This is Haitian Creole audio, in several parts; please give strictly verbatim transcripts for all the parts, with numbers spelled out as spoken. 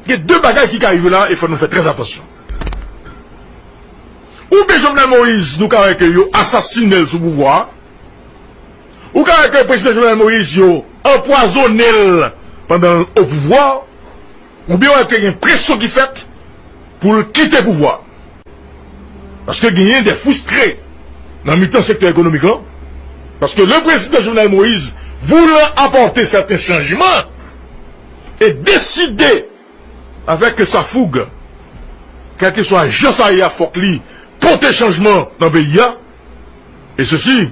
Gen de bagay ki ka rive la e fò nou fè trè atansyon. Oubyen Jovenel Moïse, nou ka wè ke yo asasinen l sou pouvwa a. Ou ka wè ke prezidan Jovenel Moïse, yo anpwazonnen l pandan l o pouvwa. Oubyen wè ke gen presyon ki fèt pou l kite pouvwa. Paske genyen de fristre nan mitan sektè ekonomik lan. Paske le président Jovenel Moïse, voulant apporter certains changements, e deside avec sa fougue, kèlkeswa jan sa ye a, fòk li pote chanjman nan peyi a. E sesi,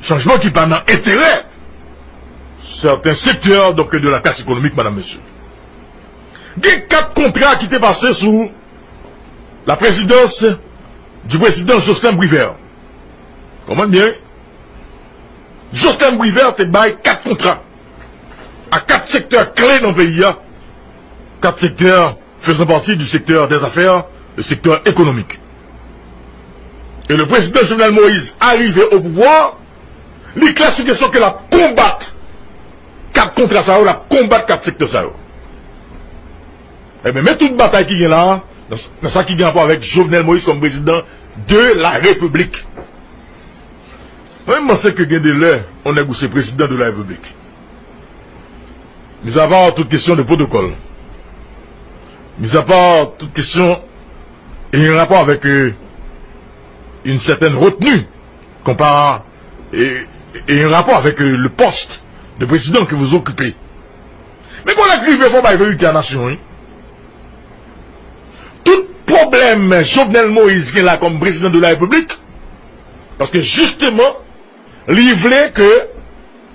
chanjman ki pa nan enterè sèten sektè, donk, de la klas ekonomik, madam, mesye. Gen kat kontra ki te pase sou la présidence du président Jocelyn Privert. Konprann byen, wi. Jocelyn Privert te bay kat kontra a kat sektè kle nan peyi a, kat sektè faisant partie du secteur des affaires, le secteur économique. Et le président Jovenel Moïse arrivé au pouvoir, li klè sou kesyon ke l ap konbat kat kontra sa yo, l ap konbat kat sektè sa yo. Ebyen, men tout batay ki gen la, nan, nan sa ki gen rapò avèk Jovenel Moïse kòm prezidan de la Repiblik. Mwen, m panse ke gen de lè, yon nèg ou se prezidan de la Repiblik. Mis à part toute question de protocole, mis à part toute question ayant rapport avec euh, une certaine retenue, qu'on par, et, et un rapport avec euh, le poste de président que vous occupez. Men kon lè k rive, fò bay verite a nasyon, wi. Tout pwoblèm Jovenel Moïse gen la kòm prezidan de la Repiblik, paske jisteman, li vle ke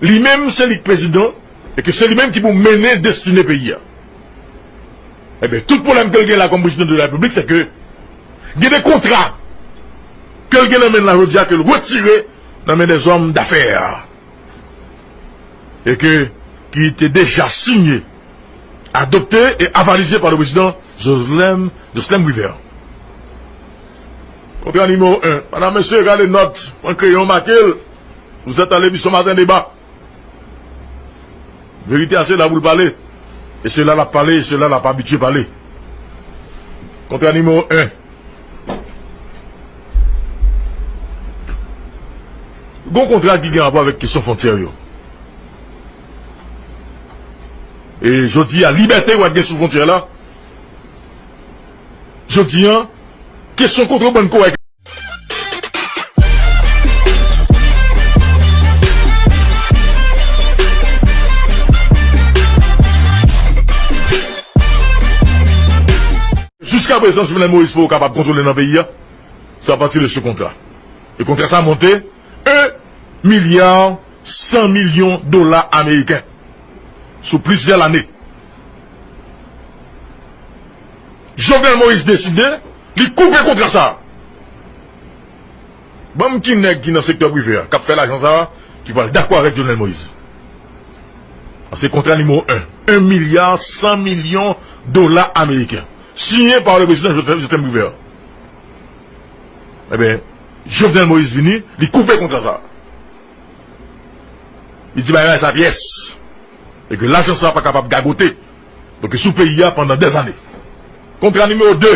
li menm se li k prezidan, e ke se li menm ki pou mennen destine peyi a. Ebyen, tout pwoblèm ke l gen la kòm prezidan de la Repiblik, se ke gen de kontra ke l gen nan men l la jodi a, ke l retire nan men dèzòm dafè, e ke, ki te deja sinye, adopté et avalisé par le président Jocelyn, Jocelyn Privert. Kontra nimewo en. Madam, mesye, gade nòt. Pran kreyon, make l. Vous êtes à l'émission Matin Débat. Verite a se la pou l pale. E se la l ap pale, e se la l ap abitye pale. Kontra nimewo en. Gon kontra ki gen rapò avèk kesyon fwontyè yo. E jodi a, libète w ap gen sou fwontyè la. Jodi a, kesyon kontrebann koway. Jiska prezan, Jovenel Moïse poko kapab kontwole nan peyi a. Se apati de se kontra. E kontra sa monte en milya san milyon dola ameriken sou plizyè lane. Jovenel Moïse deside, li koupe kontra sa. Ban m ki nèg ki nan sektè prive a, k ap fè lajan sa a, ki pral dakò avèk Jovenel Moïse. Se kontra nimewo en, en milya san milyon dola ameriken, siyen pa le prezidan Jovenel Moïse. Ebyen, Jovenel Moïse vini, li koupe kontra sa. Li di bagay sa pyès. E ke lajan sa pa kapab gagote. Donk, sou peyi a pandan dèzane. Kontra nimewo de.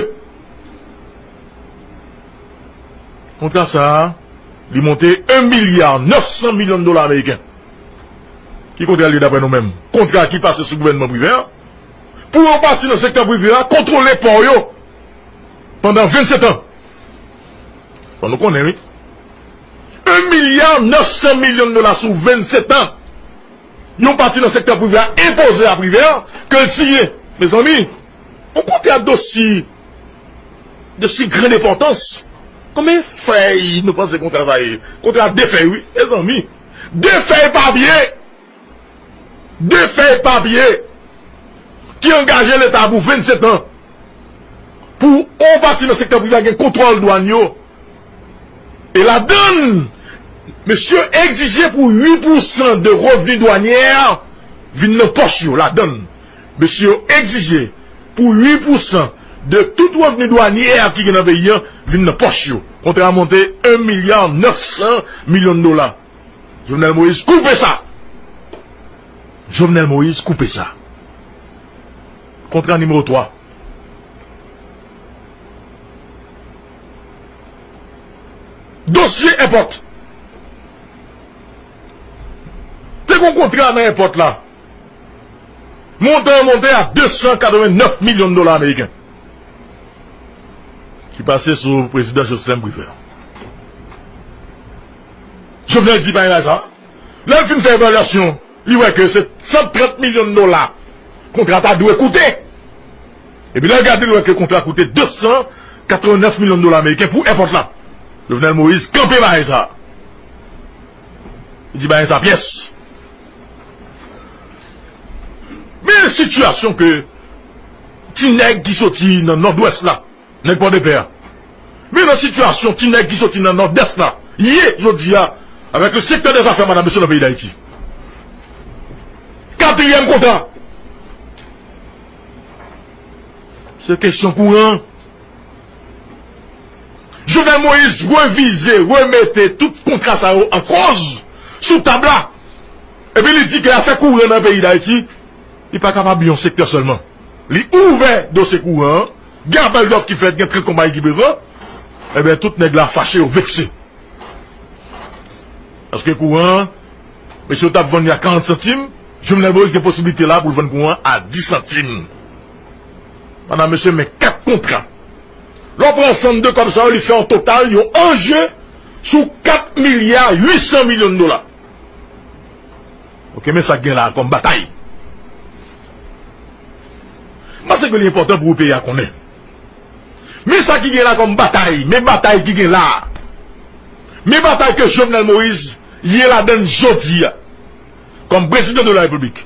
Kontra sa a, li monte en milya nèf san milyon dola ameriken. Ki kontra l ye daprè nou menm? Kontra ki pase sou gouvènman prive a, pou yon pati nan sektè prive a kontwole pò yo pandan vennsèt an. Fò nou konnen, wi. En milya nèf san milyon dola sou vennsèt an. Yon pati nan sektè prive a enpoze a Privert ke l siyen. Mezanmi, yon kontra dosi, dosi grann enpòtans. Konbyen fèy nou panse kontra sa ye? Kontra de fèy, wi, mezanmi. De fèy papye! De fèy papye ki angaje Leta pou vennsèt an. Pou yon pati nan sektè prive a gen kontwòl dwàn yo. E ladann, mesye yo egzije pou uit pousan de revni dwanyè vin nan pòch yo. Ladann, mesye yo egzije pou uit pousan de tout revni dwanyè ki gen nan peyi a vin nan pòch yo. Kontra a monte en milya nèf san milyon dola. Jovenel Moïse koupe sa. Jovenel Moïse koupe sa. Kontra nimewo twa. Dosye èpòt. Te gon kontra nan èpòt la. Montan an monte a de san katrevennnèf milyon dola ameriken. Ki pase sou prezidan Jocelerme Privert. Jovenel di pa gen sa. Lè l fin fè evalyasyon, li wè ke se san trant milyon dola kontra ta dwe koute. Epi lè l gade, li wè ke kontra koute de san katrevennnèf milyon dola ameriken pou èpòt la. Jovenel Moïse kanpe bagay sa. Li di bagay sa pyès. Men sitiyasyon ke ti nèg ki soti nan Nòdwès la, nèg Pòdepè a. Men nan sitiyasyon ti nèg ki soti nan Nòdès la ye jodi a, avèk le sektè dèzafè, madanm, mesye, nan peyi Dayiti. Katriyèm kontra. Se kesyon kouran. Jovenel Moïse revize, remete tout kontra sa yo an kòz sou tab la. Epi li di ke afè kouran nan peyi Dayiti, li pa kapab yon sektè sèlman. Li ouvè dosye kouran an, gen apèl dòf ki fèt, gen trant konpayi ki prezan. Ebyen, tout nèg la fache, yo vekse. Paske kouran an, mesye yo t ap vann li a karant santim, Jovenel Moïse gen posiblite la pou l vann kouran an a dis santim. Madanm, mesye, men kat kontra. Lè w pran ansanm de kòb sa yo, li fè yon total, yon anje sou kat milya uit san milyon dola. Ok, men sa k gen la kòm batay. M panse ke li enpòtan pou peyi a konnen. Men sa ki gen la kòm batay, men batay ki gen la. Men batay ke Jovenel Moïse ye ladann jodi a, kòm prezidan de la repiblik.